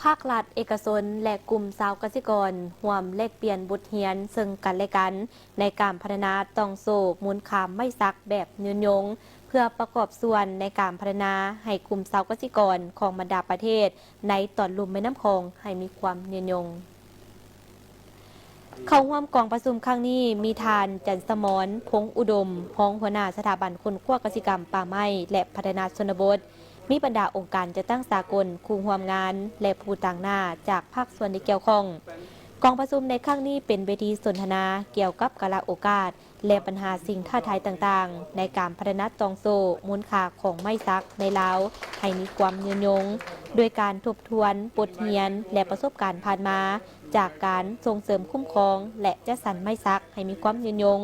ພາກລັດ, ເອກະຊົນ ແລະ ກຸ່ມຊາວກະສິກອນ ຮ່ວມແລກປ່ຽນບົດຮຽນເຊິ່ງກັນແລະກັນ ໃນການພັດທະນາຕ່ອງໂສ້ມູນຄ່າໄມ້ສັກແບບຍືນຍົງ ເພື່ອປະກອບສ່ວນໃນການພັດທະນາໃຫ້ກຸ່ມຊາວກະສິກອນຂອງບັນດາປະເທດໃນຕອນລຸ່ມແມ່ນ້ຳຂອງໃຫ້ມີຄວາມຍືນຍົງ. ເຂົ້າຮ່ວມກອງປະຊຸມຄັ້ງນີ້ມີທ່ານ ຈັນສະໝອນ ພົງອຸດົມ ຮອງຫົວໜ້າສະຖາບັນຄົ້ນຄວ້າກະສິກຳ, ປ່າໄມ້ ແລະ ພັດທະນາຊົນນະບົດ, ມີບັນດາອົງການຈັດຕັ້ງສາກົນ, ຄູ່ຮ່ວມງານ ແລະ ຜູ້ຕາງໜ້າຈາກພາກສ່ວນທີ່ກ່ຽວຂ້ອງ. ກອງປະຊຸມໃນຄັ້ງນີ້ເປັນເວທີສົນທະນາກ່ຽວກັບກາລະໂອກາດ ແລະ ບັນຫາສິ່ງທ້າທາຍຕ່າງໆ ໃນການພັດທະນາຕ່ອງໂສ້ມູນຄ່າຂອງໄມ້ສັກໃນລາວໃຫ້ມີຄວາມຍືນຍົງ, ໂດຍການທົບທວນບົດຮຽນ ແລະ ປະສົບການຜ່ານມາ ຈາກການສົ່ງເສີມຄຸ້ມຄອງ ແລະ ຈັດສັນໄມ້ສັກໃຫ້ມີຄວາມຍືນຍົງ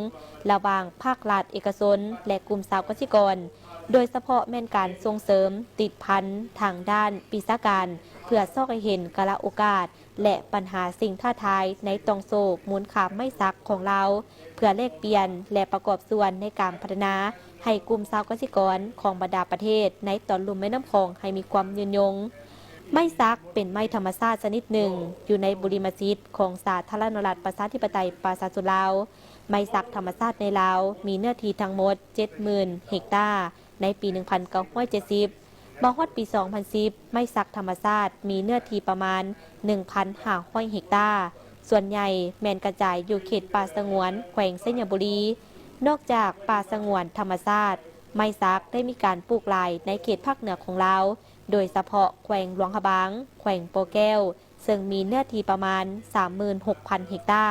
ລະຫວ່າງພາກລັດ, ເອກະຊົນ ແລະ ກຸ່ມຊາວກະສິກອນ, ໂດຍສະເພາະແມ່ນການສົ່ງເສີມຕິດພັນທາງດ້ານວິຊາການ ເພື່ອຊອກໃຫ້ເຫັນກາລະໂອກາດ ແລະ ບັນຫາສິ່ງທ້າທາຍໃນຕ່ອງໂສ້ມູນຄ່າໄມ້ສັກຂອງລາວ ເພື່ອແລກປ່ຽນ ແລະ ປະກອບສ່ວນໃນການພັດທະນາໃຫ້ກຸ່ມຊາວກະສິກອນຂອງບັນດາປະເທດໃນຕອນລຸ່ມແມ່ນ້ຳຂອງໃຫ້ມີຄວາມຍືນຍົງ. ໄມ້ສັກເປັນໄມ້ທຳມະຊາດຊະນິດໜຶ່ງ ຢູ່ໃນບຸລິມະສິດຂອງສາທາລະນະລັດປະຊາທິປະໄຕປະຊາຊົນລາວ. ໄມ້ສັກທຳມະຊາດໃນລາວມີເນື້ອທີ່ທັງໝົດເຈັດໝື່ນເຮັກຕາ ໃນປີໜຶ່ງພັນເກົ້າຮ້ອຍເຈັດສິບ. ມາຮອດປີສອງພັນສິບ ໄມ້ສັກທຳມະຊາດມີເນື້ອທີ່ປະມານໜຶ່ງພັນຫ້າຮ້ອຍເຮັກຕາ, ສ່ວນໃຫຍ່ແມ່ນກະຈາຍຢູ່ເຂດປ່າສະຫງວນແຂວງໄຊຍະບູລີ. ນອກຈາກປ່າສະຫງວນທຳມະຊາດ, ໄມ້ສັກໄດ້ມີການປູກຫຼາຍໃນເຂດພາກເໜືອຂອງລາວ, ໂດຍສະເພາະແຂວງຫຼວງພະບາງ, ແຂວງບໍ່ແກ້ວ, ເຊິ່ງມີເນື້ອທີ່ປະມານສາມໝື່ນຫົກພັນເຮັກຕາ.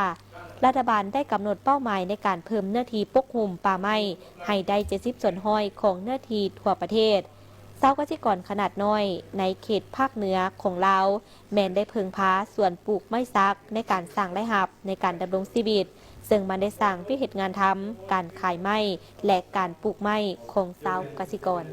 ລັດຖະບານໄດ້ກຳນົດເປົ້າໝາຍໃນການເພີ່ມເນື້ອທີ່ປົກຫຸ້ມປ່າໄມ້ໃຫ້ໄດ້ເຈັດສິບສ່ວນຮ້ອຍຂອງເນື້ອທີ່ທົ່ວປະເທດ. ຊາວກະສິກອນຂະໜາດນ້ອຍໃນເຂດພາກເໜືອຂອງລາວ ແມ່ນໄດ້ເພິ່ງພາສວນປູກໄມ້ສັກໃນການສ້າງລາຍຮັບໃນການດຳລົງຊີວິດ, ເຊິ່ງມັນໄດ້ສ້າງວຽກເຮັດງານທຳ, ການຂາຍໄມ້ ແລະ ການປູກໄມ້ຂອງຊາວກະສິກອນ.